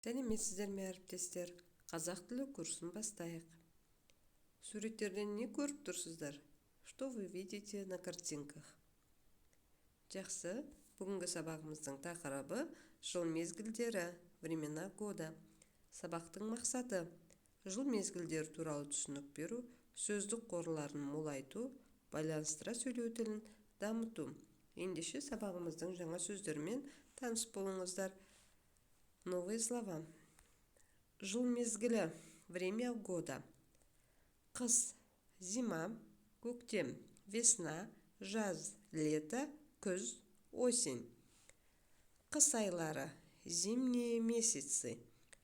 Сәлеметсіздер ме, әріптестер! Қазақ тілі курсын бастайық. Суреттерден не көріп тұрсыздар? Что вы видите на картинках? Жақсы. Бүгінгі сабағымыздың тақырыбы – жыл мезгілдері, времена года. Сабақтың мақсаты: жыл мезгілдері туралы түсінік беру, сөздік қорларын молайту, байланыстыра сөйлеу тілін дамыту. Ендеше, сабағымыздың жаңа сөздерімен таныс болыңыздар. Новые слова. Жыл мезгілі – время года. Қыс – зима, көктем – весна, жаз – лето, күз – осень. Қыс айлары – зимние месяцы.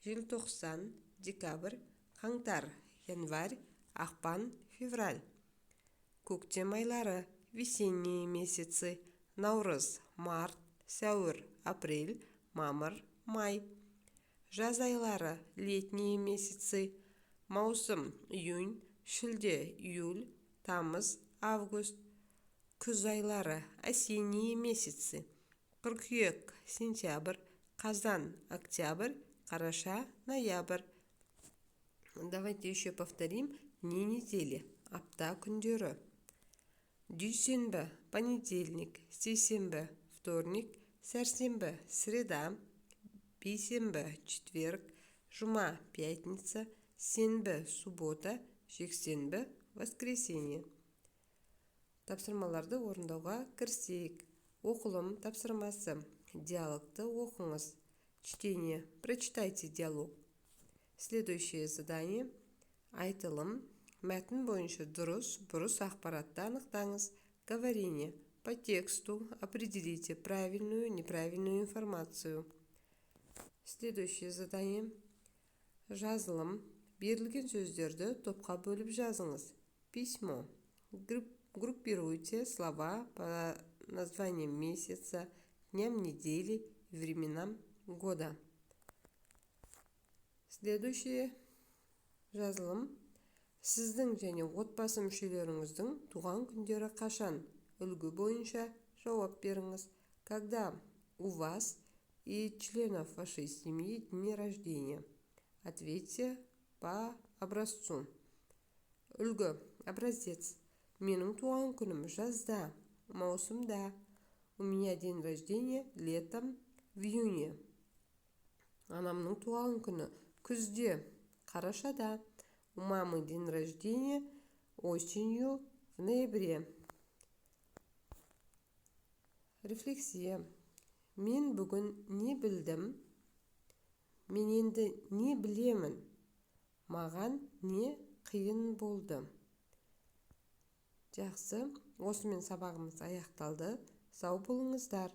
Желтоқсан – декабрь, қаңтар – январь, ақпан – февраль. Көктем айлары – весенние месяцы. Наурыз – март, сәуір – апрель, мамыр – май. Жаз айлары – летние месяцы. Маусым – июнь, шілде – июль, тамыз – август. Күз айлары – осенние месяцы. Қыркүйек – сентябрь, қазан – октябрь, қараша – ноябрь. Давайте еще повторим дни недели. Апта күндері. Дүйсенбі – понедельник, сейсенбі – вторник, сәрсенбі – среда, бейсенбі – четверг, жұма – пятница, сенбі – суббота, жексенбі – воскресенье. Тапсырмаларды орындауға кірісейік. Оқылым тапсырмасы: диалогты оқыңыз. Чтение: прочитайте диалог. Следующее задание: айтылым. Мәтін бойынша дұрыс, бұрыс ақпаратты анықтаңыз. Говорение: по тексту определите правильную, неправильную информацию. Следующее задание. Жазылым. Берілген сөздерді топқа бөліп жазыңыз. Письмо. Группируйте слова по названиям месяца, дням недели и временам года. Следующее. Жазылым. Сіздің және отбасы мүшелеріңіздің туған күндері қашан? Үлгі бойынша жауап беріңіз. Когда у вас и членов вашей семьи дни рождения? Ответьте по образцу. Үлгі, образец. Менің туған күнім жазда, маусымда. У меня день рождения летом, в июне. Анамның туған күні күзде, қарашада. У мамы день рождения осенью, в ноябре. Рефлексия. Мен бүгін не білдім? Мен енді не білемін? Маған не қиын болды? Жақсы, осымен сабағымыз аяқталды. Сау болыңыздар!